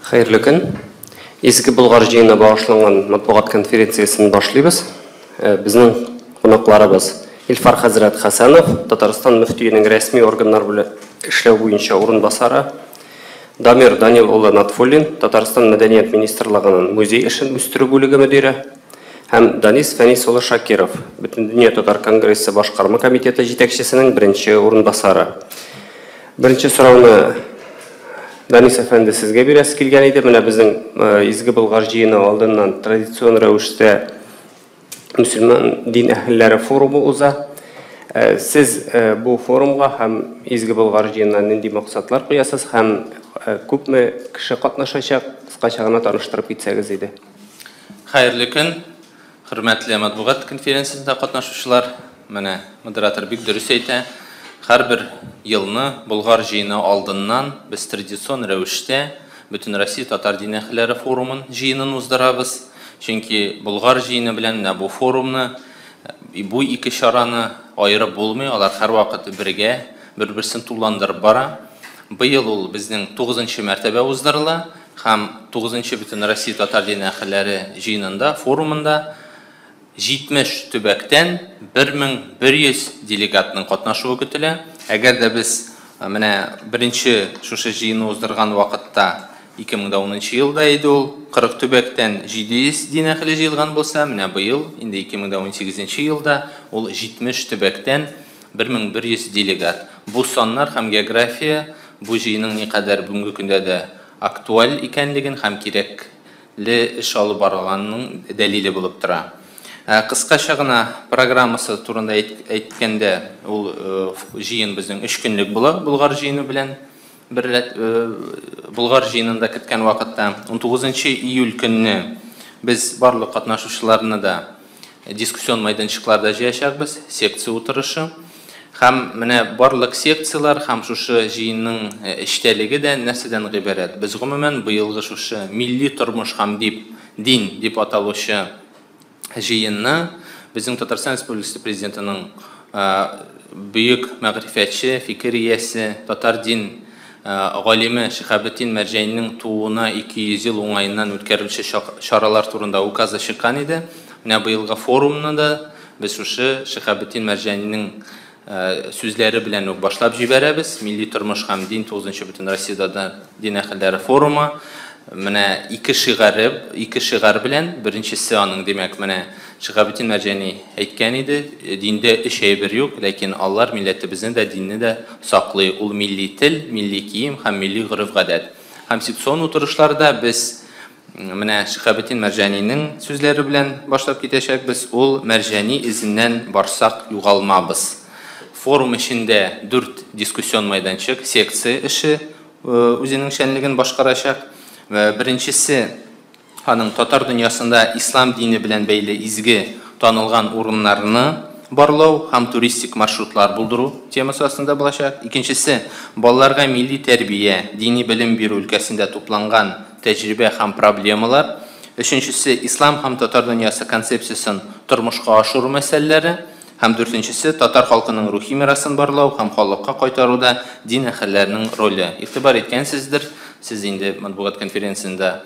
Хәерле көн. Изге Болгар җыены багышланган матбугат конференциясен башлыйбыз. Безнең кунакларыбыз Илфар хәзрәт Хәсәнов, Татарстан мөфтиенең рәсми органнар белән эшләү буенча урынбасары, Дамир Данил улы Натфуллин, Татарстан мәдәният министрлыгының музей эшен үстерү бүлеге мөдире һәм Данис Фәнис улы Шакиров, Бөтендөнья татар конгрессы башкарма комитеты җитәкчесенең беренче урынбасары. Беренче сорауны Данис әфәнде сезгә бирәсе килгән иде. Менә безнең Изге Болгар җыены алдыннан традицион рәвештә мөселман дин әһелләре форумы уза. Сез бу форумга һәм Изге Болгар җыенына нинди максатлар куясыз һәм күпме кеше катнашачак, кыскача гына таныштырып китсәгез иде. Хәерле көн, хөрмәтле матбугат конференциясендә катнашучылар. Менә модератор бик дөрес әйтә. Һәрбер елны Болгар җыены алдыннан без традицион рәвештә Бөтенроссия татар дин әһелләре форумын җыенын уздырабыз. Чөнки Болгар җыены белән менә бу форумны, бу ике чараны аерып булмый, алар һәрвакыт бергә, бер-берсен тулыландырып бара. Быел ул безнең 9-нчы мәртәбә уздырыла һәм 9-нчы Бөтенроссия татар дин әһелләре җыенында, форумында 70 төбәктән 1100 делегатның катнашуы көтелә. Әгәр дә без менә беренче шушы җыенны уздырган вакытта 2010 елда иде ул, 40 төбәктән 700 дин әһеле җыелган булса, менә быел инде 2018 елда ул 70 төбәктән 1100 делегат. Бу саннар һәм география бу җыенның никадәр бүгенге көндә дә актуаль икәнлеген һәм кирәкле эш алып барганның дәлиле булып тора. Кыскача гына программасы турында әйткәндә, ул җыен безнең 3 көнлек була, Болгар җыены белән бер рәт, Болгар җыенында көткән вакытта 19 июль көнне без барлык катнашучыларны да дискуссион мәйданчыкларда җыячакбыз, секция утырышы. Һәм менә барлык секцияләр һәм шушы җыенның эчтәлеге дә нәрсәдән гыйбарәт? Без гомумән быелгы шушы милли тормыш һәм дин дип аталучы җыенны безнең Татарстан Республикасы президентының бөек мәгърифәтче, фикер иясе, татар дин галиме Шиһабетдин Мәрҗанинең тууына 200 ел уңаеннан үткәрелүче чаралар турында указы чыккан иде. Менә быелгы форумны да без шушы Шиһабетдин Мәрҗанинең сүзләре белән үк башлап җибәрәбез. Милли тормыш һәм дин 9-нчы Бөтенроссиядә дин әһелләре форумы. Менә ике шигаре, ике шигар белән, беренчесе аның, димәк, менә Шиһабетдин Мәрҗани әйткән иде, диндә өч әйбер юк, ләкин алар милләтебезне дә, динне дә саклый. Ул милли тел, милли кием һәм милли гореф-гадәт. Һәм секцион утырышларда без менә Шиһабетдин Мәрҗанинең сүзләре белән башлап китәчәкбез. Ул Мәрҗани эзеннән барсак югалмабыз. Форум эчендә 4 дискуссион мәйданчык, секция эше үзенең эшчәнлеген башкарачак. Беренчесе аның татар дөньясында ислам дине белән бәйле изге танылган урыннарны барлау һәм туристик маршрутлар булдыру темасы астында булачак. Икенчесе балаларга милли тәрбия, дини белем бирү өлкәсендә тупланган тәҗрибә һәм проблемалар. Өченчесе ислам һәм татар дөньясы концепциясен тормышка ашыру мәсьәләләре. Һәм дүртенчесе татар халкының рухи мирасын барлау һәм халыкка кайтаруда дин әһелләренең роле. Игътибар иткәнсездер, сез инде матбугат конференциясендә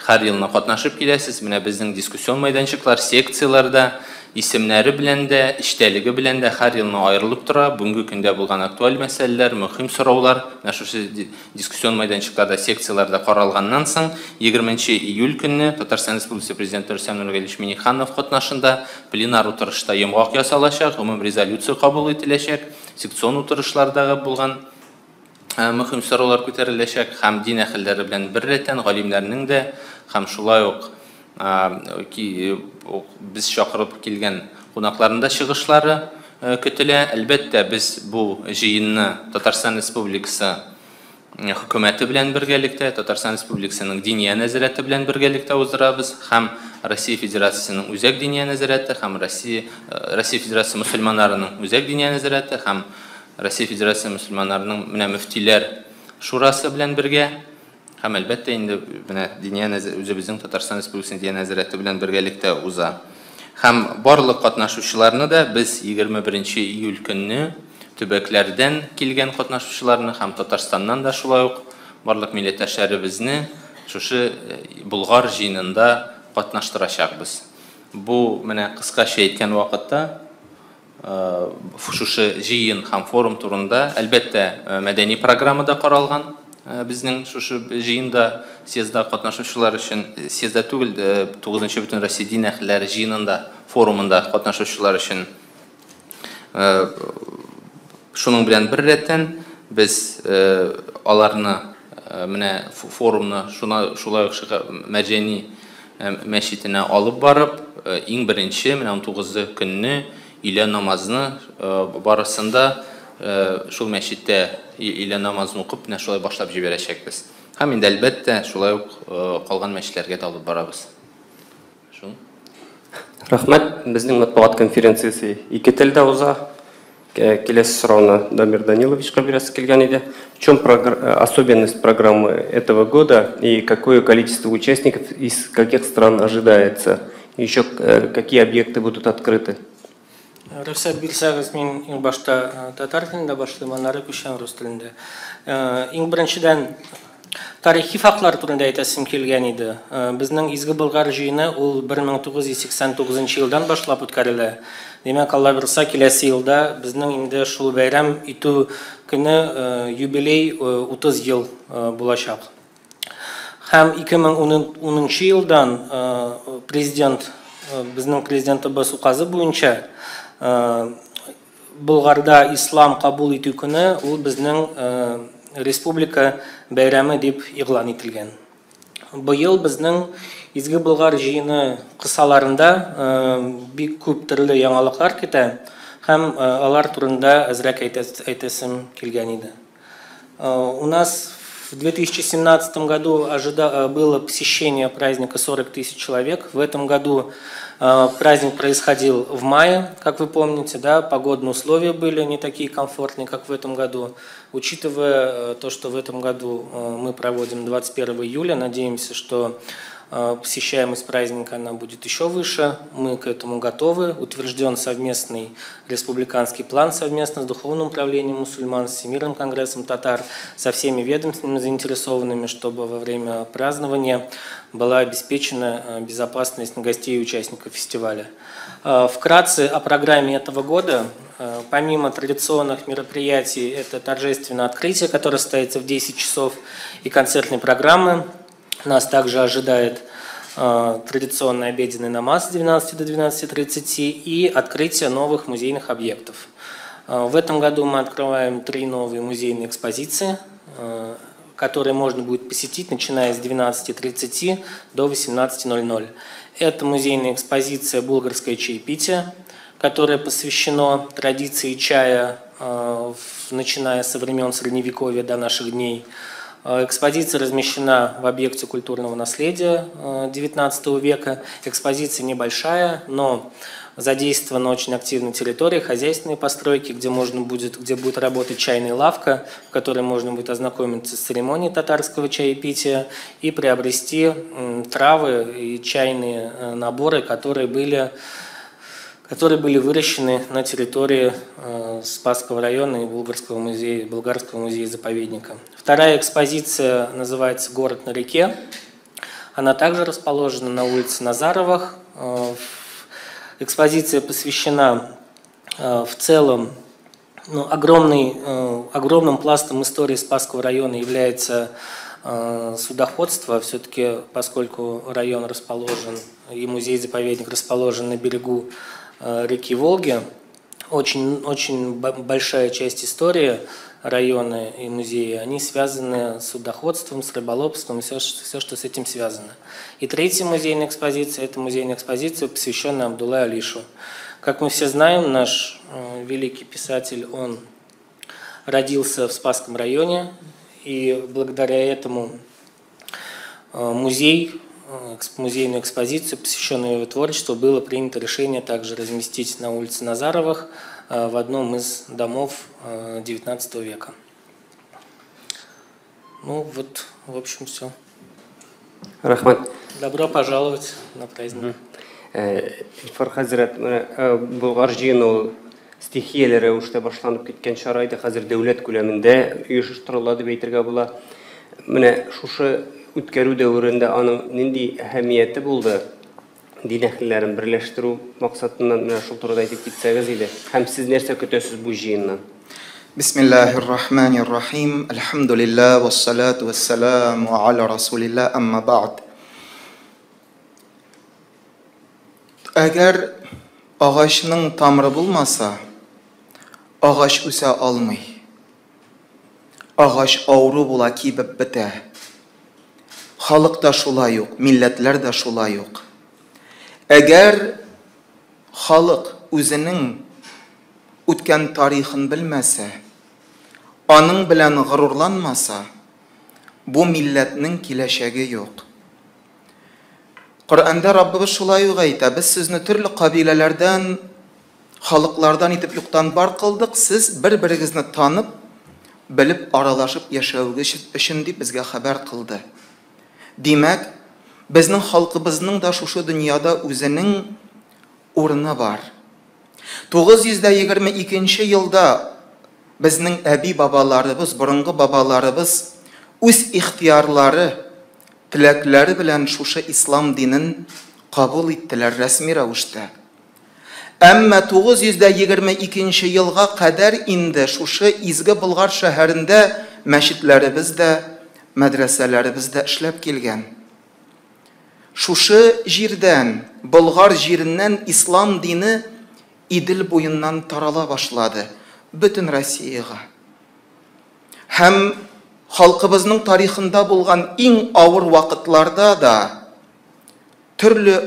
һәр елны катнашып киләсез. Менә безнең дискуссион мәйданчыклар, секцияләрдә исемнәре белән дә, эчтәлеге белән дә һәр елны аерылып тора. Бүгенге көндә булган актуаль мәсьәләләр, мөһим сораулар менә шушы дискуссион мәйданчыкларда, секцияләрдә каралганнан соң 20 июль көнне Татарстан Республикасы Президенты Рөстәм Нургалиевич Миңнеханов катнашында пленар утырышта йомгак ясалачак, гомум резолюция кабул ителәчәк, секцион утырышлардагы булган мөһим сораулар күтәреләчәк һәм дин әһелләре белән беррәттән галимнәрнең дә һәм шулай ук без чакырып килгән кунакларның да чыгышлары көтелә. Әлбәттә, без бу җыенны Татарстан Республикасы хөкүмәте белән бергәлектә, Татарстан Республикасының Диния нәзарәте белән бергәлектә уздырабыз һәм Россия Федерациясенең Үзәк Диния нәзарәте һәм Россия Федерациясе мөселманнарының Үзәк Диния нәзарәте һәм Россия Федерациясе мөселманнарының менә мөфтиләр шурасы белән бергә һәм әлбәттә инде менә Диния үзебезнең Татарстан Республикасының Диния нәзарәте белән бергәлектә уза. Һәм барлык катнашучыларны да без 21 июль көнне төбәкләрдән килгән катнашучыларны һәм Татарстаннан да шулай ук барлык милләттәшләребезне шушы Болгар җыенында катнаштырачакбыз. Бу менә кыскача әйткән вакытта шушы җыен һәм форум турында, әлбәттә, мәдәни программада каралган безнең шушы җыенда, съездда катнашучылар өчен, съездда түгел, 9-нчы Бөтенроссия дин әһелләре җыенында, форумында катнашучылар өчен. Шуның белән бер рәттән без аларны менә форумны шулай ук Мәрҗани мәчетенә алып барып, иң беренче менә 19 көнне өйлә намазны барысында шул мәчеттә өйлә намазын укып, менә шулай башлап җибәрәчәкбез. Һәм инде әлбәттә шулай ук калган мәчетләргә дә алып барабыз. Шул. Рәхмәт. Безнең матбугат конференциясе ике телдә уза. Киләсе сорауны Дамир Даниловичка бирәсе килгән иде. В чем особенность программы этого года и какое количество участников из каких стран ожидается? Еще какие объекты будут открыты? Рөхсәт бирсәгез, мин иң башта татар телендә башлыйм, аннары күчәм рус телендә. Иң беренчедән тарихи фактлар турында әйтәсем килгән иде. Безнең Изге Болгар җыены ул 1989 елдан башлап үткәрелә. Димәк, Алла бирса, киләсе елда безнең инде шул бәйрәм итү көне юбилей 30 ел булачак. Һәм 2010 елдан президент, безнең президентыбыз указы буенча Болгарда ислам кабул итү көне ул безнең республика бәйрәме дип игълан ителгән. Быел безнең Изге Болгар җыены кысаларында бик күп төрле яңалыклар көтә һәм алар турында әзрәк әйтәсем килгән иде. У нас в 2017 году было посещение праздника 40 тысяч человек. В этом году праздник происходил в мае, как вы помните, да, погодные условия были не такие комфортные, как в этом году. Учитывая то, что в этом году мы проводим 21 июля, надеемся, что посещаемость праздника она будет еще выше. Мы к этому готовы. Утвержден совместный республиканский план совместно с Духовным управлением мусульман, с Всемирным конгрессом татар, со всеми ведомствами заинтересованными, чтобы во время празднования была обеспечена безопасность гостей и участников фестиваля. Вкратце о программе этого года. Помимо традиционных мероприятий, это торжественное открытие, которое состоится в 10 часов, и концертной программы. Нас также ожидает традиционный обеденный намаз с 12 до 12:30 и открытие новых музейных объектов. В этом году мы открываем 3 новые музейные экспозиции, которые можно будет посетить, начиная с 12:30 до 18:00. Это музейная экспозиция «Булгарское чаепитие», которая посвящена традиции чая, начиная со времен Средневековья до наших дней. Экспозиция размещена в объекте культурного наследия XIX века. Экспозиция небольшая, но задействована очень активно территория, хозяйственные постройки, где будет работать чайная лавка, в которой можно будет ознакомиться с церемонией татарского чаепития и приобрести травы и чайные наборы, которые были выращены на территории Спасского района и Булгарского музея-заповедника. Вторая экспозиция называется «Город на реке». Она также расположена на улице Назаровых. Экспозиция посвящена в целом огромным пластом истории Спасского района является судоходство. Все-таки, поскольку район расположен и музей-заповедник расположен на берегу реки Волги, очень, очень большая часть истории района и музея, они связаны с судоходством, с рыболовством, все, что с этим связано. И третья музейная экспозиция – это музейная экспозиция, посвященная Абдулле Алишу. Как мы все знаем, наш великий писатель, он родился в Спасском районе, и благодаря этому музей, музейную экспозицию, посвященную его творчеству, было принято решение также разместить на улице Назаровых в одном из домов XIX века. Ну вот, в общем, все. Рәхмәт. Добро пожаловать на праздник. Илфар хәзрәт, Болгар җыены ул стихияле рәвештә башланып киткән чара иде, хәзер дәүләт күләмендә оештырыла дип әйтергә була. Менә шушы үткәрү дәверендә аның нинди әһәмияте булды? Дин әһелләрен берләштерү максатыннан менә шул турыда әйтеп китсәгез иде. Һәм сез нәрсә көтәсез бу җыеннан? Бисмиллаһир-рахманир-рахим. Әлхәмдүлиллаһ, вассалату вассаламу аля расулилла, әмма бәгъд. Әгәр агачның тамыры булмаса, агач үсә алмый. Агач авыру була, кибеп бетә. Халык та шулай ук, милләтләр дә шулай ук. Әгәр халык үзенең үткән тарихын белмәсә, аның белән горурланмаса, бу милләтнең киләчәге юк. Коръәндә Раббыбыз шулай ук әйтә, без сезне төрле кабиләләрдән, халыклардан итеп юктан бар кылдык, сез бер-берегезне танып, белеп аралашып яшәвегез өчен дип безгә хәбәр кылды. Димәк, безнең халкыбызның да шушы дөньяда үзенең урыны бар. 922 елда безнең әби-бабаларыбыз, борынгы бабаларыбыз үз ихтыярлары, теләкләре белән шушы ислам динен кабул иттеләр рәсми рәвештә. Әмма 922 елга кадәр инде шушы Изге Болгар шәһәрендә мәчетләребез дә, мәдрәсәләребез дә эшләп килгән. Шушы җирдән, Болгар җиреннән ислам дине Идел буеннан тарала башлады бөтен Россиягә. Һәм халкыбызның тарихында булган иң авыр вакытларда да, төрле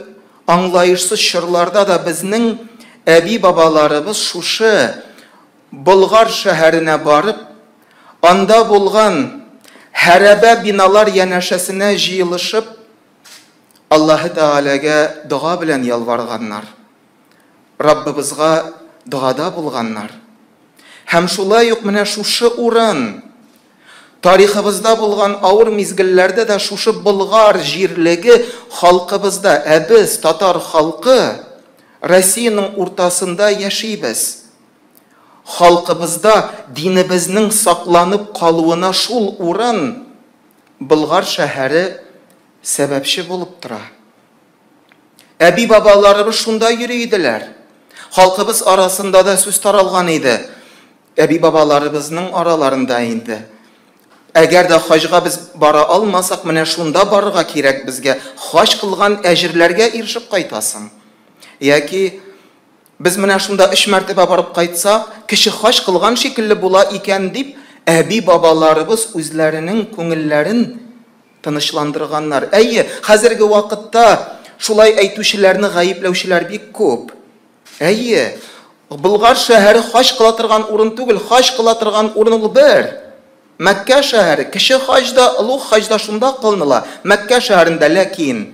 аңлаешсыз чорларда да безнең әби-бабаларыбыз шушы Болгар шәһәренә барып, анда булган хәрабә биналар янәшәсенә җыелышып, Аллаһы Тәгаләгә дога белән ялварганнар. Раббыбызга догада булганнар. Һәм шулай ук менә шушы урын тарихыбызда булган авыр мизгелләрдә дә шушы Болгар җирлеге халкыбызда, ә без, татар халкы, Россиянең уртасында яшибез. Халкыбызда динебезнең сакланып калуына шул урын, Болгар шәһәре сәбәпче булып тора. Әби-бабаларыбыз шунда йөри иделәр. Халкыбыз арасында да сүз таралган иде. Әби-бабаларыбызның араларында инде. Әгәр дә хаҗга без бара алмасак, менә шунда барырга кирәк безгә. Хаҗ кылган әҗерләргә ирешеп кайтасың. Яки без менә шунда өч мәртәбә барып кайтсак, кече хаҗ кылган шикелле була икән дип, әби-бабаларыбыз үзләренең күңелләрен тынычландырганнар. Әйе, хәзерге вакытта шулай әйтүчеләрне гаепләүчеләр бик күп. Әйе, Болгар шәһәре хаҗ кыла торган урын түгел, хаҗ кыла торган урын ул бер. Мәккә шәһәре, кече хаҗ да, олуг хаҗ да шунда кылыныла, Мәккә шәһәрендә, ләкин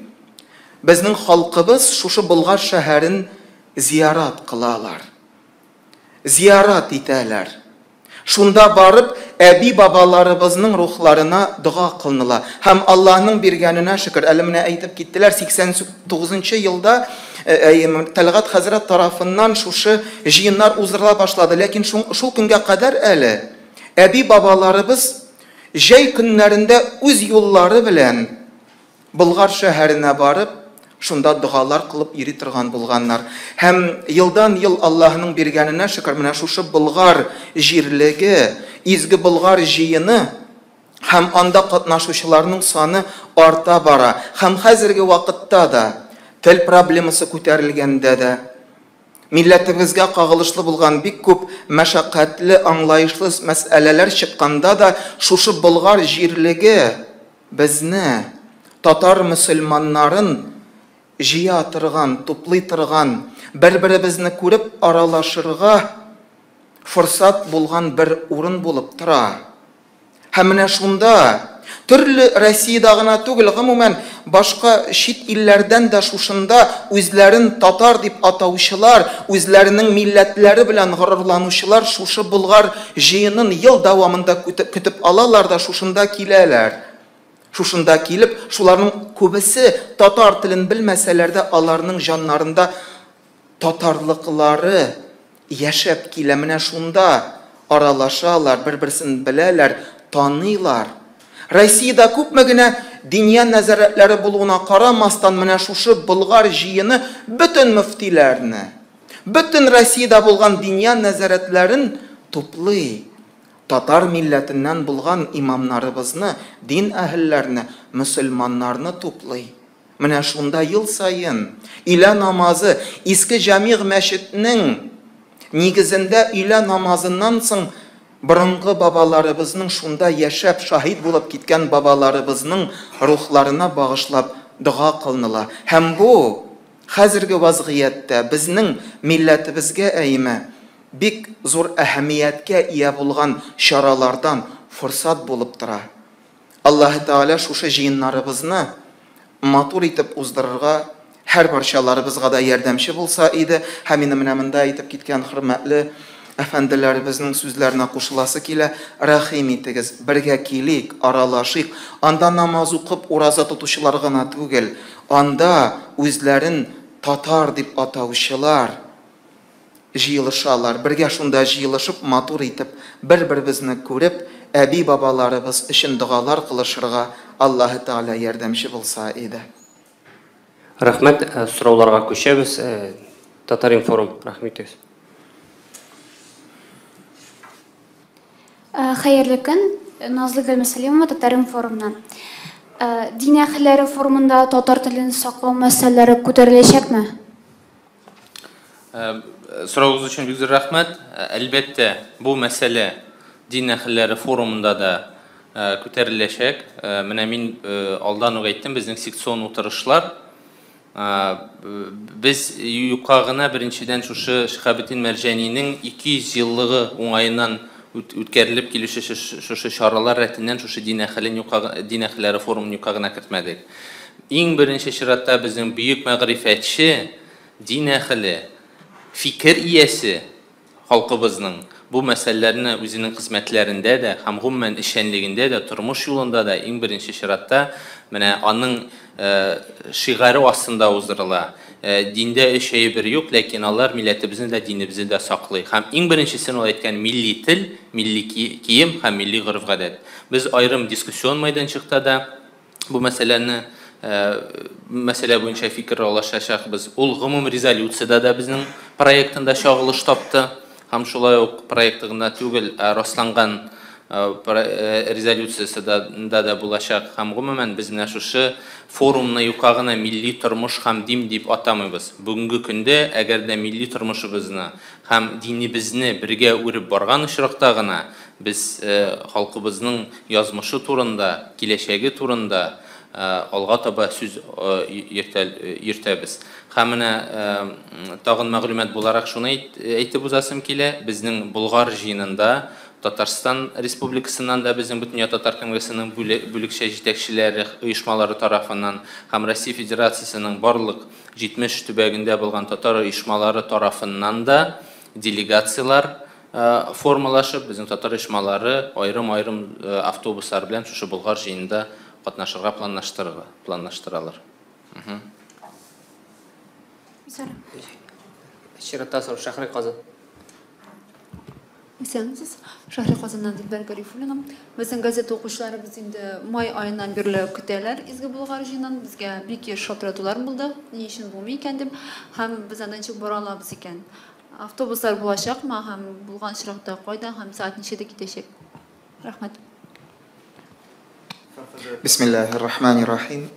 безнең халкыбыз шушы Болгар шәһәрен зиярат кылалар. Зиярат итәләр. Шунда барып, әби-бабаларыбызның рухларына дога кылыныла. Һәм Аллаһның биргәненә шөкер, әле менә әйтеп киттеләр, 89 нчы елда Тәлгать хәзрәт тарафыннан шушы җыеннар уздырыла башлады. Ләкин шул көнгә кадәр әле әби-бабаларыбыз җәй көннәрендә үз юллары белән Болгар шәһәренә барып, шунда догалар кылып йөри торган булганнар. Һәм елдан-ел Аллаһының биргәненә шөкер, менә шушы Болгар җирлеге, Изге Болгар җыены һәм анда катнашучыларның саны арта бара. Һәм хәзерге вакытта да, тел проблемасы күтәрелгәндә дә, милләтебезгә кагылышлы булган бик күп мәшәкатьле, аңлаешлы мәсьәләләр чыкканда да, шушы Болгар җирлеге, Безне, татар мөселманнарын җыя торган, туплый торган, бер-беребезне күреп аралашырга форсат булган бер урын булып тора. Һәм менә шунда, төрле Россиядә гына түгел, гомумән, башка чит илләрдән дә шушында үзләрен татар дип атаучылар, үзләренең милләтләре белән горурланучылар шушы Болгар Җыенын ел дәвамында көтеп алалар да шушында киләләр. Шушында килеп, шуларның күбесе татар телен белмәсәләр дә, аларның җаннарында татарлыклары яшәп килә. Менә шунда аралашалар, бер-берсен беләләр, таныйлар. Россиядә күпме генә Диния нәзарәтләре булуына карамастан, менә шушы Болгар җыены бөтен мөфтиләрне, бөтен Россиядә булган диния нәзарәтләрен туплый. Татар милләтеннән булган имамнарыбызны, дин әһелләрне, мөселманнарны туплый. Менә шунда ел саен өйлә намазы Иске Җәмигъ мәчетнең нигезендә өйлә намазыннан соң борынгы бабаларыбызның шунда яшәп шаһит булып киткән бабаларыбызның рухларына багышлап дога кылыныла. Һәм бу хәзерге вазгыятьтә безнең милләтебезгә әйме бик зур әһәмияткә ия булган чаралардан форсат булып тора. Аллаһы Тәгалә шушы җыеннарыбызны матур итеп уздырырга һәр барчаларыбызга да ярдәмче булса иде. Һәм инде менә монда әйтеп киткән хөрмәтле әфәнделәребезнең сүзләренә кушыласы килә. Рәхим итегез, бергә килик, аралашыйк. Анда намаз укып, ураза тотучылар гына түгел, анда үзләрен татар дип атаучылар җыелышалар. Бергә шунда җыелышып, матур итеп, бер-беребезне күреп, әби-бабаларыбыз өчен догалар кылышырга Аллаһы Тәгалә ярдәмче булса иде. Рәхмәт, сорауларга күчәбез. Татар-информ, рәхим итегез. Хәерле көн, Назлыгөл Мөсәлимова, Татар-информнан. Дин әһелләре форумында татар телен саклау мәсьәләләре күтәреләчәкме? Соравыгыз өчен бик зур рәхмәт. Әлбәттә, бу мәсьәлә дин әһелләре форумында да күтәреләчәк. Менә мин алдан ук әйттем, безнең секцион утырышлар без юкка гына беренчедән шушы Шиһабетдин Мәрҗанинең 200 еллыгы уңаеннан үткәрелеп килүче шушы чаралар рәтеннән шушы дин әһелен юкка дин әһелләре форумын юкка гына кертмәдек. Иң беренче чиратта безнең бөек мәгърифәтче, дин әһеле, фикер иясе халкыбызның бу мәсьәләләрне үзенең хезмәтләрендә дә һәм гомумән эшчәнлегендә дә, тормыш юлында да иң беренче чиратта менә аның шигаре астында уздырыла. Диндә өч әйбер юк, ләкин алар милләтебезне дә, динебезне дә саклый. Һәм иң беренчесен ул әйткән милли тел, милли кием һәм милли гореф-гадәт. Без аерым дискуссион мәйданчыкта да бу мәсьәләне мәсьәлә буенча фикер алышачакбыз. Ул гомум резолюциядә дә безнең проектында чагылыш тапты. Һәм шулай ук проекты гына түгел, ә расланган резолюциясе да булачак. Һәм гомумән без менә шушы форумны юкка гына милли тормыш һәм дин дип атамыйбыз. Бүгенге көндә, әгәр дә милли тормышыбызны һәм динебезне бергә үреп барган очракта гына без халкыбызның язмышы турында, киләчәге турында алга таба сүз йөртәбез. Һәм менә тагын мәгълүмат буларак шуны әйтеп узасым килә, безнең Болгар җыенында Татарстан Республикасыннан да безнең Бөтендөнья татар конгрессының бүлекчә җитәкчеләре оешмалары тарафыннан һәм Россия Федерациясенең барлык 70 төбәгендә булган татар оешмалары тарафыннан да делегацияләр формалашып, безнең татар оешмалары аерым-аерым автобуслар белән шушы Болгар җыенында катнашырга планлаштыралар. Чиратта сорау Шәһри Казан. Исәнмесез, Шәһри Казаннан Дилбәр Гарифуллина. Безнең газета укучыларыбыз инде май аеннан бирле көтәләр Изге Болгар җыенын. Безгә бик еш шалтыратулар булды, ни өчен булмый икән дип, һәм без анда ничек бара алабыз икән. Автобуслар булачакмы һәм булган очракта кайда һәм сәгать ничәдә китәчәк? Рәхмәт. Бисмиллаһир-рахманир-рахим.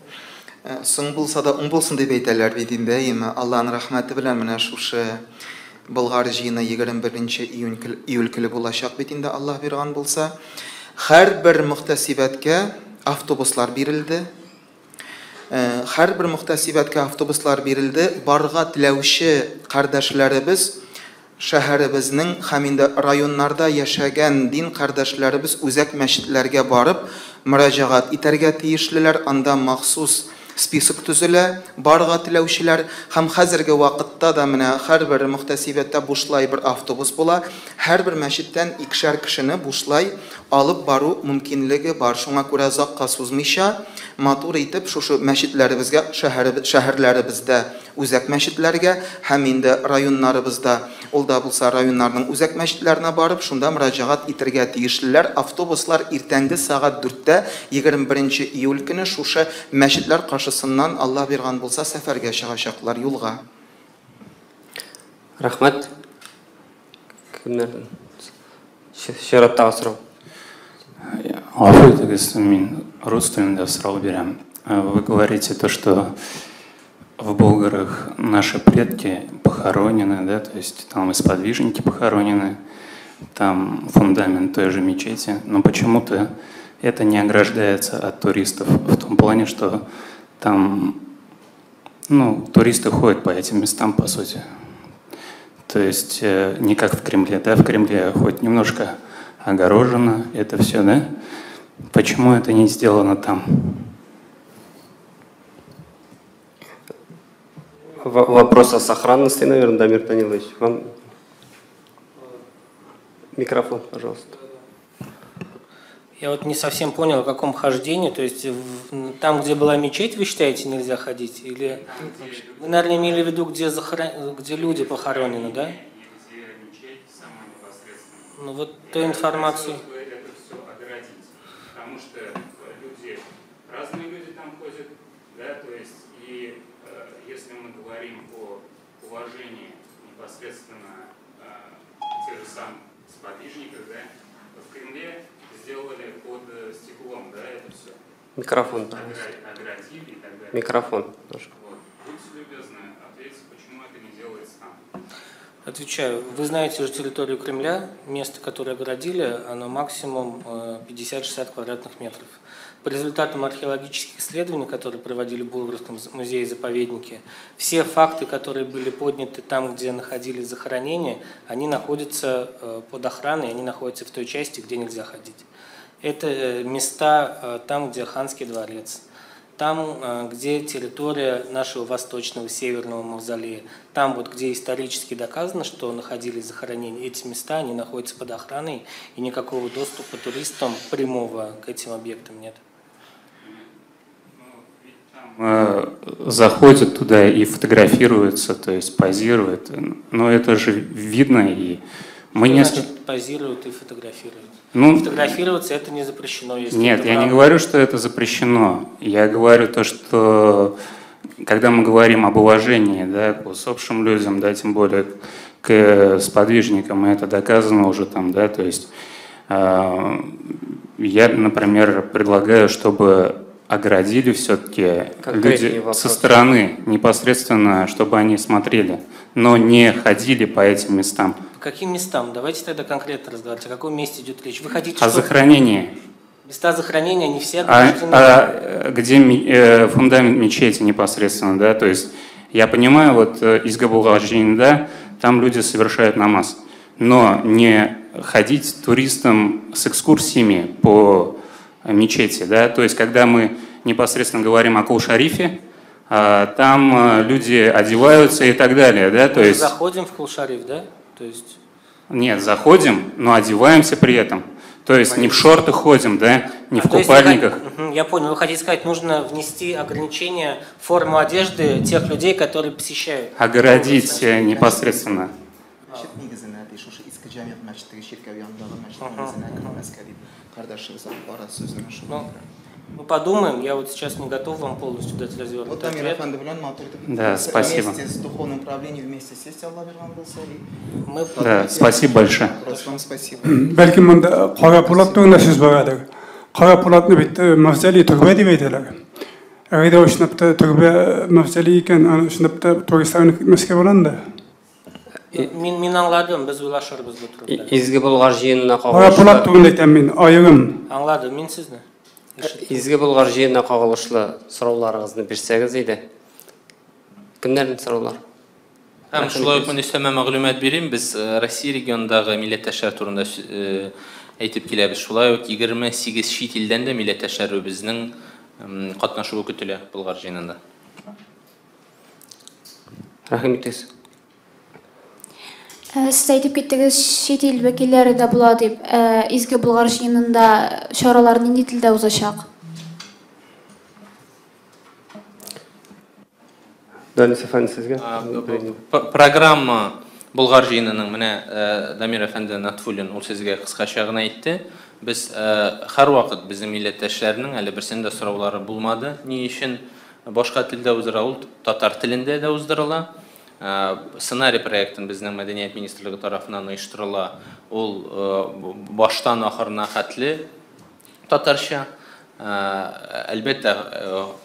Соң булса да уң булсын дип әйтәләр бит инде, әйеме? Аллаһның рәхмәте белән менә шушы Болгар җыены 21 июль көне булачак бит инде, Аллаһ биргән булса. Һәрбер мөхтәсибәткә автобуслар бирелде. Һәрбер мөхтәсибәткә автобуслар бирелде. Барга теләүче кардәшләребез шәһәребезнең һәм инде районнарда яшәгән дин кардәшләребез үзәк мәчетләргә барып мөрәҗәгать итәргә тиешлеләр. Анда махсус список төзелә барга теләүчеләр. Һәм хәзерге вакытта да менә һәрбер мөхтәсибәттә бушлай бер автобус була. Һәрбер мәчеттән икешәр кешене бушлай алып бару мөмкинлеге бар. Шуңа күрә озакка сузмыйча матур итеп шушы мәчетләребезгә, шәһәрләребездә Үзәк мәчетләргә һәм инде районнарыбызда, ул да булса районнарның үзәк мәчетләренә барып, шунда мөрәҗәгать итергә тиешлеләр. Автобуслар иртәнге сәгать 4-тә, 21 июль көне шушы мәчетләр каршысыннан, Алла биргән булса, сәфәргә чыгачаклар юлга. Рәхмәт. Кемнәрдән? Чираттагы сорау. Гафу итегез, мин рус телендә сорау бирәм. Вы говорите то, что в Болгарах наши предки похоронены, да, то есть там и сподвижники похоронены, там фундамент той же мечети, но почему-то это не ограждается от туристов в том плане, что там, ну, туристы ходят по этим местам, по сути. То есть не как в Кремле, да, в Кремле хоть немножко огорожено это все, да? Почему это не сделано там? Вопрос о сохранности, наверное, Дамир Данилович. Вам микрофон, пожалуйста. Я вот не совсем понял, о каком хождении. То есть там, где была мечеть, вы считаете, нельзя ходить? Или вы, наверное, имели в виду, где люди похоронены, да? Где мечеть сама непосредственно. Ну вот ту информацию. Это все оградить, потому что люди, разные люди там ходят, да, то есть и если мы говорим о уважении непосредственно тех же самых сподвижников, да, в Кремле сделали под стеклом, да, это все. Микрофон, пожалуйста. Оградили и так далее. Микрофон. Вот. Будьте любезны, ответьте, почему это не делается там. Отвечаю. Вы знаете же территорию Кремля, место, которое оградили, оно максимум 50-60 квадратных метров. По результатам археологических исследований, которые проводили в Булгарском музее-заповеднике, все факты, которые были подняты там, где находились захоронения, они находятся под охраной, они находятся в той части, где нельзя ходить. Это места там, где Ханский дворец, там, где территория нашего восточного, северного мавзолея, там, вот, где исторически доказано, что находились захоронения, эти места, они находятся под охраной, и никакого доступа туристам прямого к этим объектам нет. Заходят туда и фотографируются, то есть позируют, но это же видно, и мы не... Значит, позируют и фотографируют? Ну, фотографироваться это не запрещено. Если нет, я не говорю, что это запрещено. Я говорю то, что когда мы говорим об уважении, да, к усопшим людям, да, тем более к сподвижникам, и это доказано уже там, да, то есть я, например, предлагаю, чтобы оградили все-таки люди со стороны непосредственно, чтобы они смотрели, но не ходили по этим местам. По каким местам? Давайте тогда конкретно разговаривать. О каком месте идет речь? Вы хотите, о захоронении. Места захоронения, они все ограждены. Где фундамент мечети непосредственно, да, то есть я понимаю, вот из Габулгажин, да, там люди совершают намаз, но не ходить туристам с экскурсиями по мечети, да, то есть когда мы непосредственно говорим о Кул-Шарифе, там люди одеваются и так далее, да, то есть... Заходим в Кул-Шариф, да? То есть... Нет, заходим, но одеваемся при этом. То есть не в шортах ходим, да, не в купальниках. Есть, я понял, вы хотите сказать, нужно внести ограничения в форму одежды тех людей, которые посещают. Оградить непосредственно. Мы подумаем, я вот сейчас не готов вам полностью дать развернутый ответ. Да, спасибо. Вместе с духовным управлением, вместе сесть, Алла Мы... Да, спасибо большое. Вам спасибо. Бәлки монда Кара Пулат турында сүз барадыр. Кара Пулатны бит мавзолей төрбә дип әйтәләр. Әгәр дә чынлап та төрбә мавзолей икән, аны чынлап та туристларны кертмәскә була инде. Мин аңладым, без уйлашырбыз бу турыда. Изге Болгар җыенына кагылышлы. Кара Пулат турында әйтәм мин, аерым. Аңладым мин сезне. Изге Болгар җыенына кагылышлы сорауларыгызны бирсәгез иде. Кемнәрнең сораулар? Һәм шулай ук мин өстәмә мәгълүмат бирим. Без Россия регионындагы милләттәшләр турында әйтеп киләбез. Шулай ук 28 чит илдән дә милләттәшләребезнең катнашуы көтелә Болгар җыенында. Рәхим итегез. Сез әйтеп киттегез, чит ил вәкилләре дә була дип. Изге Болгар җыенында чаралар нинди телдә узачак? Данис әфәнде, сезгә. Программа Болгар җыенының менә Дамир әфәнде Натфуллин ул сезгә кыскача гына әйтте. Без һәрвакыт безнең милләттәшләрнең әле берсенең дә сораулары булмады. Ни өчен башка телдә уздыра? Ул татар телендә дә уздырыла. Сценарий проектын безнең Мәдәният министрлыгы тарафыннан оештырыла. Ул баштан ахырына хәтле татарча. Әлбәттә,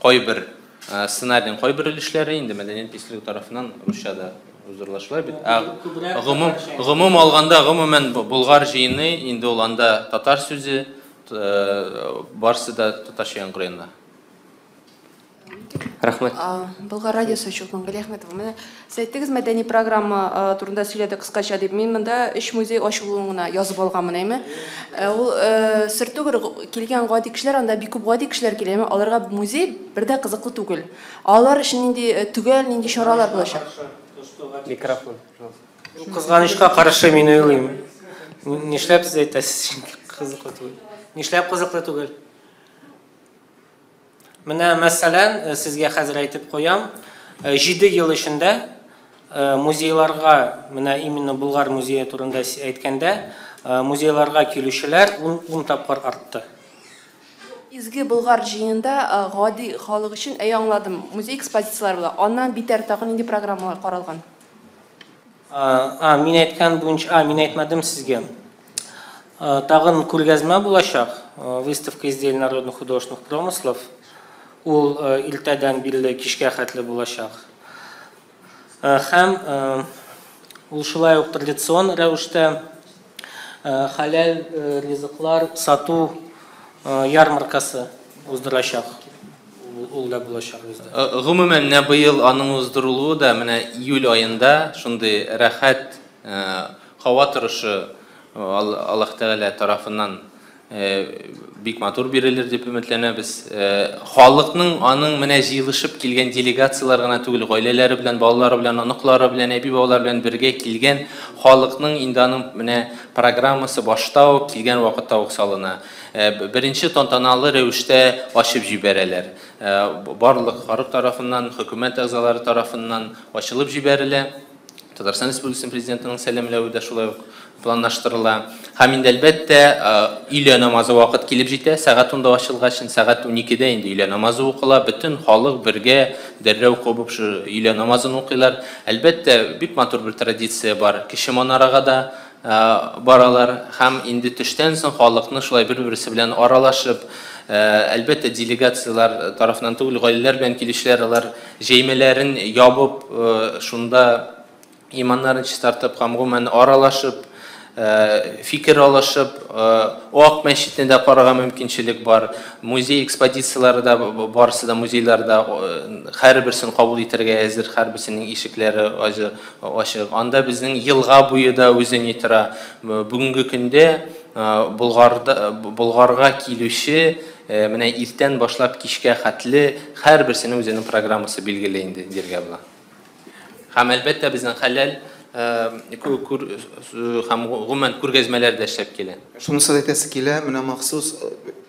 кайбер сценарийның кайбер өлешләре инде Мәдәният министрлыгы тарафыннан русча да уздырыла шулай бит. Гомум алганда, гомумән Болгар җыены инде ул анда татар сүзе, барысы да татарча яңгырый анда. Рәхмәт. Болгар радиосы Чулпан Галиәхмәтова. Менә сез әйттегез, мәдәни программа турында сөйләде кыскача дип. Мин монда 3 музей ачылуын гына язып алганмын, әйме? Ул сер түгел, килгән гади кешеләр, анда бик күп гади кешеләр килә, әйме? Аларга музей бер дә кызыклы түгел. Алар өчен нинди төгәл, нинди чаралар булачак? Микрофон, пожалуйста. Кызганычка каршы мин уйлыйм. Нишләп сез әйтәсез, чөнки кызыклы түгел. Нишләп кызыклы түгел? Менә мәсәлән, сезгә хәзер әйтеп куям, 7 ел эчендә музейларга, менә именно Болгар музее турында әйткәндә, музейларга килүчеләр 10 тапкыр артты. Изге Болгар җыенында гади халык өчен, әй аңладым, музей экспозицияләре була. Аннан битәр тагын нинди программалар каралган? Мин әйткән буенча, мин әйтмәдем сезгә. Тагын күргәзмә булачак, выставка изделий народных художественных промыслов. Ул иртәдән бирле кичкә хәтле булачак. Һәм ул шулай ук традицион рәвештә хәләл ризыклар сату ярмаркасы уздырачак. Ул да булачак бездә. Гомумән, менә быел аның уздырылуы да менә июль аенда шундый рәхәт һава торышы Аллаһ Тәгалә тарафыннан бик матур бирелер дип өметләнәбез. Халыкның аның менә җыелышып килгән делегацияләр гына түгел, гаиләләре белән, балалары белән, оныклары белән, әби-бабалары белән бергә килгән халыкның инде аның менә программасы башта ук килгән вакытта ук салына. Беренче тантаналы рәвештә ачып җибәрәләр. Барлык халык тарафыннан, хөкүмәт әгъзалары тарафыннан ачылып җибәрелә. Татарстан Республикасы Президентының сәламләве дә шулай ук планлаштырыла. Һәм инде әлбәттә, өйлә намазы вакыт килеп җитә, сәгать 10-да ачылгач, сәгать 12-дә инде өйлә намазы укыла, бөтен халык бергә дәррәү кубып шу өйлә намазын укыйлар. Әлбәттә, бик матур бер традиция бар. Кече манарага да баралар һәм инде төштән соң халыкны шулай бер-берсе белән аралашып, әлбәттә, делегацияләр тарафыннан түгел, гаиләләр белән килүчеләр алар җәймәләрен ябып, шунда иманнарын чистартып һәм гомумән аралашып, фикер алышып, Ак мәчетне дә карарга мөмкинчелек бар. Музей экспозицияләре дә барысы да музейларда һәрберсен кабул итәргә әзер, һәрберсенең ишекләре ачык. Анда безнең елга буе да үзе ни тора. Бүгенге көндә Болгарга килүче менә иртән башлап кичкә хәтле һәрберсенең үзенең программасы билгеле инде дияргә була. Һәм әлбәттә безнең хәләл һәм гомумән күргәзмәләр дә эшләп килә. Шунысын әйтәсе килә, менә махсус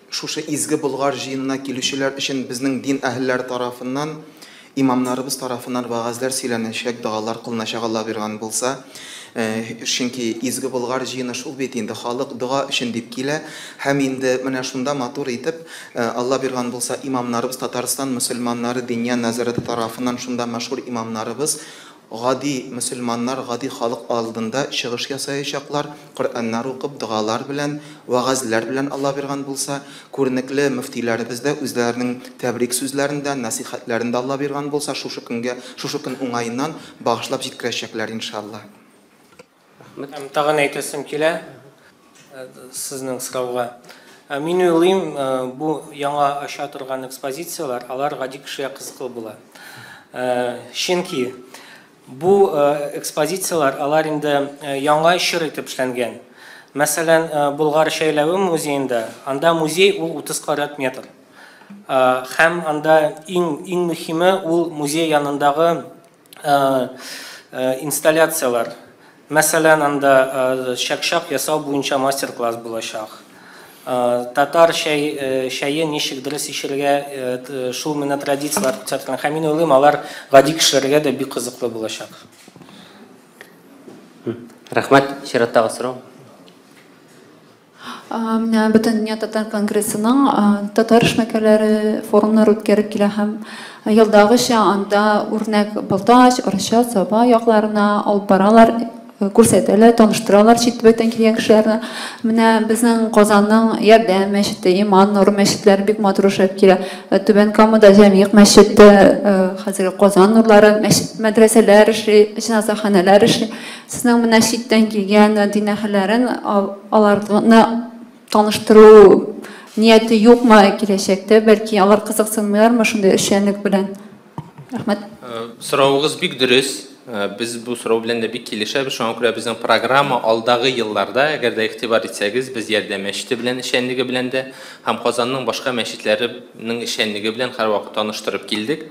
шушы изге Болгар җыенына килүчеләр өчен безнең дин әһелләре тарафыннан, имамнарыбыз тарафыннан вәгазьләр сөйләнәчәк, догалар кылыначак, Алла биргән булса. Чөнки изге Болгар җыены шул бит инде, халык дога өчен дип килә. Һәм инде менә шунда матур итеп, Алла биргән булса, имамнарыбыз Татарстан мөселманнары Диния нәзарәте тарафыннан шунда мәшһүр имамнарыбыз гади мөселманнар, гади халык алдында чыгыш ясаячаклар, Коръәннәр укып, догалар белән, вәгазьләр белән Алла биргән булса, күренекле мөфтиләребез дә үзләренең тәбрик сүзләрендә, насихәтләрендә Алла биргән булса, шушы көнгә, шушы көн уңаеннан багышлап җиткерәчәкләр, иншалла. Һәм тагын әйтәсем килә сезнең сорауга. Мин уйлыйм, бу яңа ача торган экспозицияләр, алар гади кешегә кызыклы була. Чөнки бу экспозицияләр, алар инде яңа чор итеп эшләнгән. Мәсәлән, Болгар шәйләве музеенда, анда музей ул 30 квадрат метр. Һәм анда иң мөһиме ул музей янындагы инсталляцияләр. Мәсәлән, анда чак-чак ясау буенча мастер-класс булачак. Татар чәй, чәен ничек дөрес эчәргә, шул менә традицияләр күрсәтелгән. Һәм мин уйлыйм, алар гади кешеләргә дә бик кызыклы булачак. Рәхмәт. Чираттагы сорау. Менә Бөтендөнья татар конгрессының татар эшмәкәрләре форумнары үткәреп килә һәм елдагыча анда үрнәк Балтач, Арча, Саба якларына алып баралар, күрсәтәләр, таныштыралар чит төбәктән килгән кешеләрне. Менә безнең Казанның Ярдәм мәчете, Иман нуры мәчетләре бик матур эшләп килә. Түбән Камада Җәмигъ мәчете, хәзерге Казан нурлары мәчет, мәдрәсәләр эшли, җеназаханәләр эшли. Сезнең менә читтән килгән дин әһелләрен аларны таныштыру нияте юкмы киләчәктә? Бәлки алар кызыксынмыйлармы шундый эшчәнлек белән? Рәхмәт. Соравыгыз бик дөрес. Без бу сорау белән дә бик килешәбез. Шуңа күрә безнең программа алдагы елларда, әгәр дә игътибар итсәгез, без Ярдәм мәчете белән эшчәнлеге белән дә һәм Казанның башка мәчетләренең эшчәнлеге белән һәрвакыт таныштырып килдек.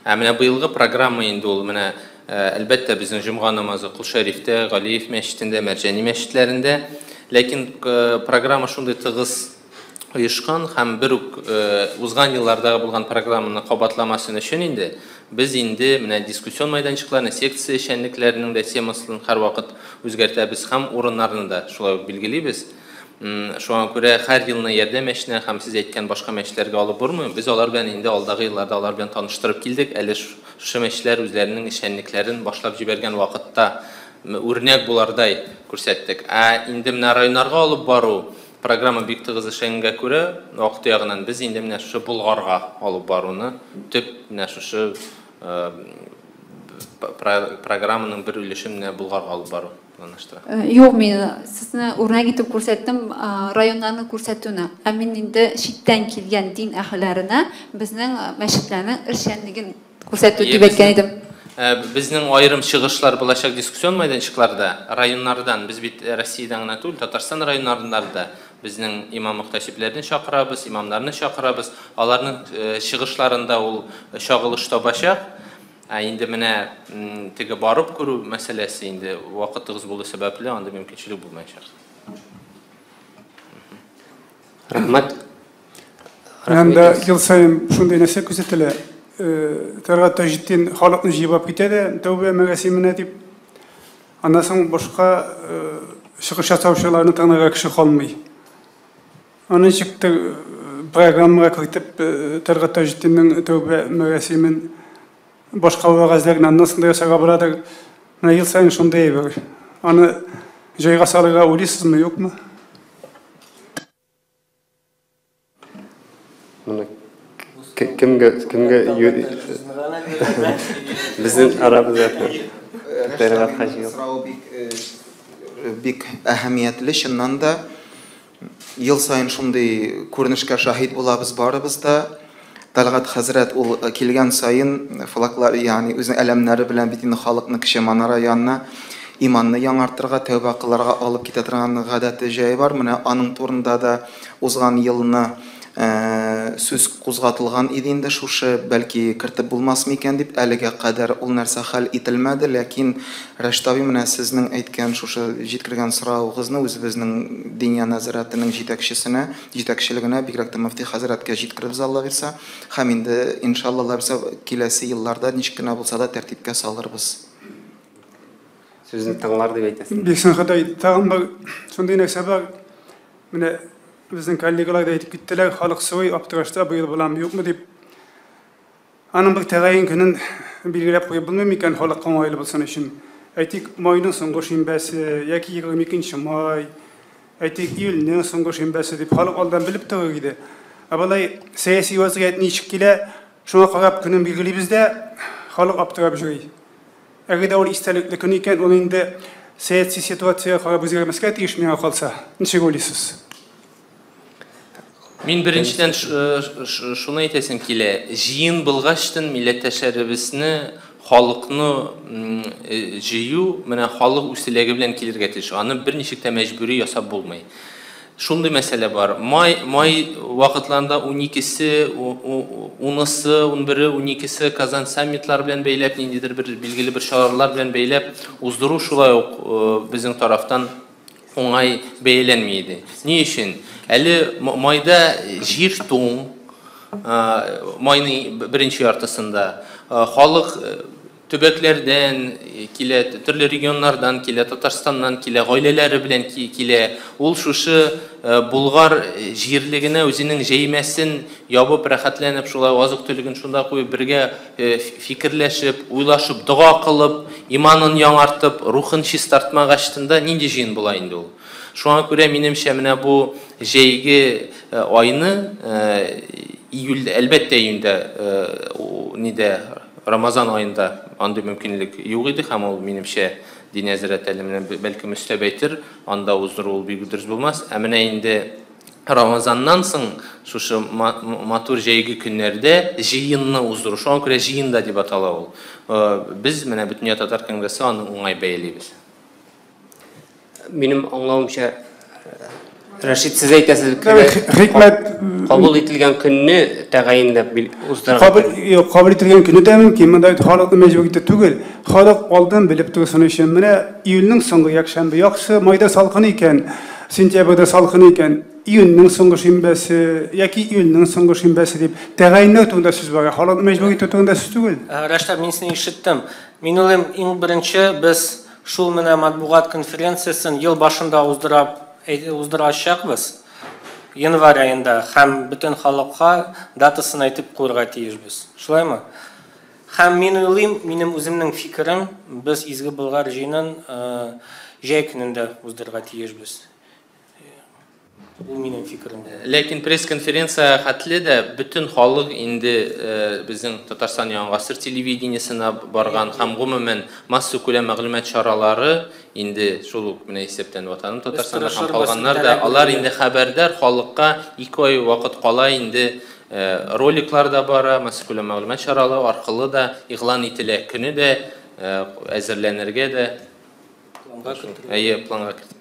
Ә менә быелгы программа инде ул менә, әлбәттә, безнең җомга намазы Кол Шәрифтә, Галиев мәчетендә, Мәрҗани мәчетләрендә. Ләкин программа шундый тыгыз оешкан һәм бер үк узган еллардагы булган программаны кабатламасын өчен инде без инде менә дискуссион майданчыкларны, секция эшчәнлекләренең дә темасын һәрвакыт үзгәртәбез һәм урыннарны да шулай ук билгелибез. Шуңа күрә һәр елны Ярдәм мәчетенә һәм сез әйткән башка мәчетләргә алып бармыйм. Без алар белән инде алдагы елларда алар белән таныштырып килдек. Әле шушы мәчетләр үзләренең эшчәнлекләрен башлап җибәргән вакытта үрнәк булардай күрсәттек. Ә инде менә районнарга алып бару программа бик тыгыз эшләгәнгә күрә, вакыт ягыннан без инде менә шушы Болгарга алып баруны төп менә шушы программаның бер өлеше менә Болгарга алып бару планлаштыра. Юк, мин сезне үрнәк итеп күрсәттем, районнарны күрсәтүне. Ә мин инде читтән килгән дин әһелләренә безнең мәчетләрнең эшчәнлеген күрсәтү дип әйткән идем. Безнең аерым чыгышлар булачак дискуссион майданчыкларда, районнардан, без бит Россиядән генә түгел, Татарстан районнарында да безнең имам-мөхтәсибләрне чакырабыз, имамнарны чакырабыз. Аларның чыгышларында ул чагылыш табачак. Ә инде менә теге барып күрү мәсьәләсе инде вакыт тыгыз булу сәбәпле анда мөмкинчелек булмаячак. Рәхмәт. Анда ел саен шундый нәрсә күзәтелә. Тәлгать Таҗетдин халыкны җыеп алып китә дә, тәүбә мәрасименә дип. Аннан соң башка чыгыш ясаучыларны тыңларга кеше калмый. Аны ничектер программага кертеп, Тәлгать Таҗетдиннең тәүбә мәрасимен башка вәгазьләрен аннан соң да ясарга буладыр. Менә ел саен шундый әйбер. Аны җайга салырга уйлыйсызмы, юкмы? Моны кемгә безнең арабызда Тәлгать хаҗи. Сорау бик әһәмиятле, чыннан да ел саен шундый күренешкә шаһит булабыз барыбыз да. Тәлгать хәзрәт ул килгән саен флаглар, ягъни үзенең әләмнәре белән бит инде халыкны кече манара янына иманны яңартырга, тәүбә кылырга алып китә торган гадәте җае бар. Менә аның турында да узган елны сүз кузгатылган иде инде, шушы бәлки кертеп булмас микән дип, әлегә кадәр ул нәрсә хәл ителмәде, ләкин Рәшит абый, менә сезнең әйткән шушы җиткергән соравыгызны үзебезнең Диния нәзарәтенең җитәкчесенә, җитәкчелегенә, бигрәк тә мөфти хәзрәткә җиткерербез, Алла бирсә, һәм инде иншалла, Алла бирсә, киләсе елларда ничек кенә булса да тәртипкә салырбыз. Сүзне тыңлар дип әйтәсең. Бирсен Ходай, тагын бер шундый нәрсә бар. Менә безнең коллегалар да әйтеп киттеләр, халык сорый, аптырашта быел буламы, юкмы дип. Аның бер тәгаен көнен билгеләп куеп булмый микән, халыкка уңайлы булсын өчен. Әйтик, майның соңгы шимбәсе яки 22 май, әйтик, июльнең соңгы шимбәсе дип халык алдан белеп торыр иде. Ә болай сәяси вазгыять ничек килә, шуңа карап көнен билгелибез дә, халык аптырап йөри. Әгәр дә ул истәлекле көн икән, ул инде сәяси ситуациягә карап үзгәрмәскә тиеш миңа калса. Ничек уйлыйсыз? Мин беренчедән шуны әйтәсем килә. Җыен булгачтын милләттәшләребезне, халыкны җыю, менә халык үз теләге белән килергә тиеш. Аны берничек тә мәҗбүри ясап булмый. Шундый мәсьәлә бар. Май вакытларында 12-се, 10-сы, 11-е, 12-се Казан саммитлар белән бәйләп, ниндидер бер билгеле бер чаралар белән бәйләп уздыру шулай ук безнең тарафтан уңай бәяләнми иде. Ни өчен? Әле майда җир туң, майның беренче яртысында халык төбәкләрдән килә, төрле регионнардан килә, Татарстаннан килә, гаиләләре белән килә. Ул шушы Болгар җирлегенә үзенең җәймәсен ябып, рәхәтләнеп, шулай азык-төлеген шунда куеп, бергә фикерләшеп, уйлашып, дога кылып, иманын яңартып, рухын чистартмагачтында нинди җыен була инде ул? Шуңа күрә минемчә менә бу җәйге айны июльдә, әлбәттә июньдә, нидә Рамазан аенда андый мөмкинлек юк иде, һәм ул минемчә Дини нәзарәт әле менә бәлкем өстәп әйтер, анда уздыру ул бик дөрес булмас. Ә менә инде Рамазаннан соң шушы матур җәйге көннәрдә җыенны уздыру, шуңа күрә җыен да дип атала ул. Без менә Бөтендөнья татар конгрессы аны уңай бәялибез. Минем аңлавымча, Рәшит, сез әйтәсез, хикмәт кабул ителгән көнне тәгаенләп уздырырга. Кабул ителгән көнне дә мөмкин, монда бит халыкны мәҗбүр итү түгел. Халык алдан белеп торсын өчен, менә июльнең соңгы якшәмбе яхшы, майда салкын икән, сентябрьдә салкын икән, июньнең соңгы шимбәсе яки июльнең соңгы шимбәсе дип тәгаенләү турында сүз бара. Халыкны мәҗбүр итү турында сүз түгел. Рәшит, мин сине ишеттем. Мин уйлыйм, иң беренче без шул менә матбугат конференциясен ел башында уздырачакбыз, январь аенда, һәм бөтен халыкка датасын әйтеп куярга тиешбез. Шулаймы? Һәм мин уйлыйм, минем үземнең фикерем, без Изге Болгар җыенын җәй көнендә уздырырга тиешбез. Ул минем фикерем. Ләкин пресс-конференция хәтле дә бөтен халык инде безнең Татарстан Яңа гасыр телевидениесына барган һәм гомумән массакүләм мәгълүмат чаралары инде шул ук менә исәптән Ватаным Татарстанда һәм калганнар да, алар инде хәбәрдар, халыкка 2 ай вакыт кала инде роликлар да бара, массакүләм мәгълүмат чаралары аркылы да игълан ителә, көне дә әзерләнергә дә планга кертелә. Әйе, планга кертелә.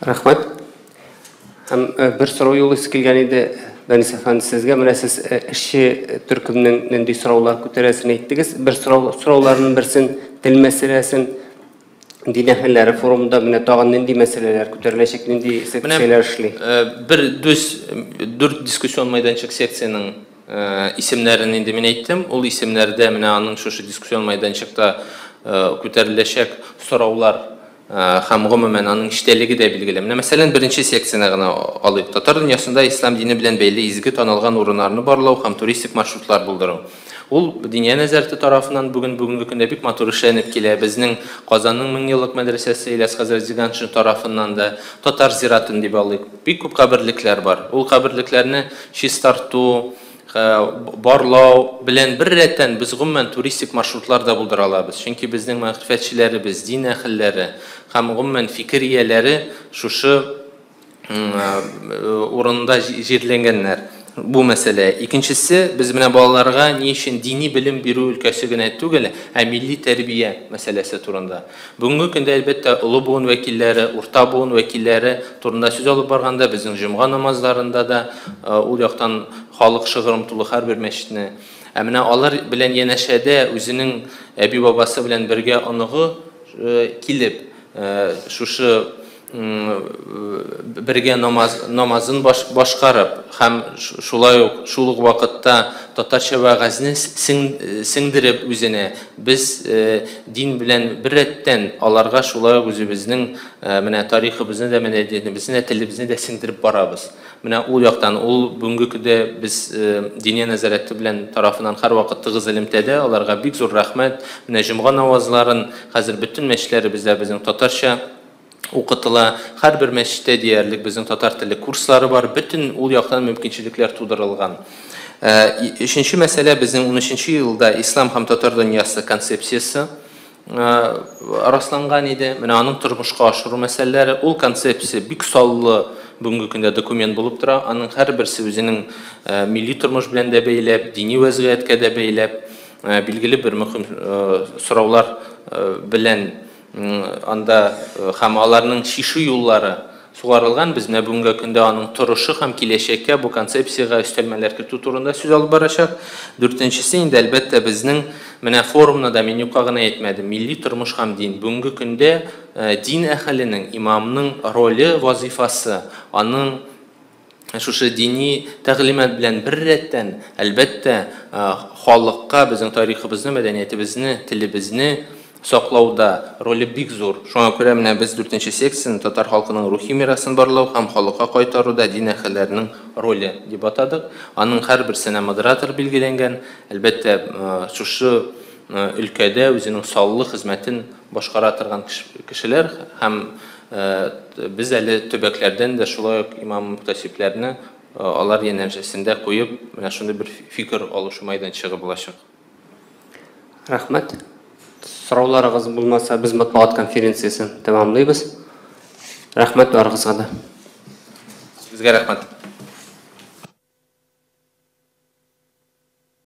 Рәхмәт. Һәм бер сорау юлысы килгән иде, Данис әфәнде, сезгә. Менә сез эшче төркемнең нинди сораулар күтәрәсен әйттегез. Бер сорауларның берсен тел мәсьәләсен, дин әһелләре форумында менә тагын нинди мәсьәләләр күтәреләчәк, нинди секцияләр эшли? Бер дүрт дискуссион мәйданчык секциянең исемнәрен инде мин әйттем. Ул исемнәрдә менә аның шушы дискуссион мәйданчыкта күтәреләчәк сораулар һәм гомумән аның эчтәлеге дә билгеле. Менә мәсәлән, беренче секцияне генә алыйк. Татар дөньясында ислам дине белән бәйле изге танылган урыннарны барлау һәм туристик маршрутлар булдыру. Ул Диния нәзарәте тарафыннан бүгенге көндә бик матур эшләнеп килә. Безнең Казанның меңьеллык мәдрәсәсе Ильяс хәзрәт Зиганшин тарафыннан да татар зиратын дип алыйк. Бик күп каберлекләр бар. Ул каберлекләрне чистарту, барлау белән бер рәттән без гомумән туристик маршрутлар да булдыра алабыз. Чөнки безнең мәгърифәтчеләребез, дин әһелләре һәм гомумән фикер ияләре шушы урында җирләнгәннәр. Бу мәсьәлә. Икенчесе, без менә балаларга ни өчен дини белем бирү өлкәсе генә түгел, ә милли тәрбия мәсьәләсе турында. Бүгенге көндә әлбәттә олы буын вәкилләре, урта буын вәкилләре турында сүз алып барганда безнең җомга намазларында да ул яктан халык шыгрым тулы һәрбер мәчетне. Ә менә алар белән янәшәдә үзенең әби-бабасы белән бергә оныгы килеп, шушы бергә намазын башкарып һәм шулай ук шул ук вакытта татарча вәгазьне сеңдереп үзенә, без дин белән бер рәттән аларга шулай ук үзебезнең менә тарихыбызны да, мәдәниятебезне дә, телебезне дә сеңдереп барабыз. Менә ул яктан ул бүгенге көндә без Диния нәзарәте белән тарафыннан һәрвакыт тыгыз элемтәдә, аларга бик зур рәхмәт. Менә җомга намазларын хәзер бөтен мәчетләребездә безнең татарча укытыла. Һәрбер мәчеттә диярлек безнең татар теле курслары бар. Бөтен ул яктан мөмкинчелекләр тудырылган. Өченче мәсьәлә, безнең 13 елда Ислам һәм татар дөньясы концепциясе расланган иде. Менә аның тормышка ашыру мәсьәләләре. Ул концепция бик саллы бүгенге көндә документ булып тора. Аның һәрберсе үзенең милли тормыш белән дә бәйләп, дини вәзгыятькә дә бәйләп, билгеле бер мөһим сораулар белән анда һәм аларның шишу юллары сугарылган. Без менә бүгенге көндә аның торышы һәм киләчәккә бу концепциягә өстәлмәләр кертү турында сүз алып барачак. Дүртенчесе инде, әлбәттә, безнең менә форумны да мин юкка гына әйтмәдем. Милли тормыш һәм дин. Бүгенге көндә дин әһеленең, имамның роле, вазифасы, аның шушы дини тәгълимат белән бер рәттән, әлбәттә, халыкка безнең тарихыбызны, мәдәниятебезне, телебезне саклауда роле бик зур. Шуңа күрә менә без дүртенче секцияне татар халкының рухи мирасын барлау һәм халыкка кайтаруда дин әһелләренең роле дип атадык. Аның һәрберсенә модератор билгеләнгән. Әлбәттә, шушы өлкәдә үзенең саллы хезмәтен башкара торган кешеләр һәм без әле төбәкләрдән дә шулай ук имам-мөхтәсибләрне алар янәшәсендә куеп, менә шундый бер фикер алышу мәйданчыгы булачак. Рәхмәт. Сорауларыгыз булмаса, без матбугат конференциясен тәмамлыйбыз. Рәхмәт барыгызга да. Сезгә рәхмәт.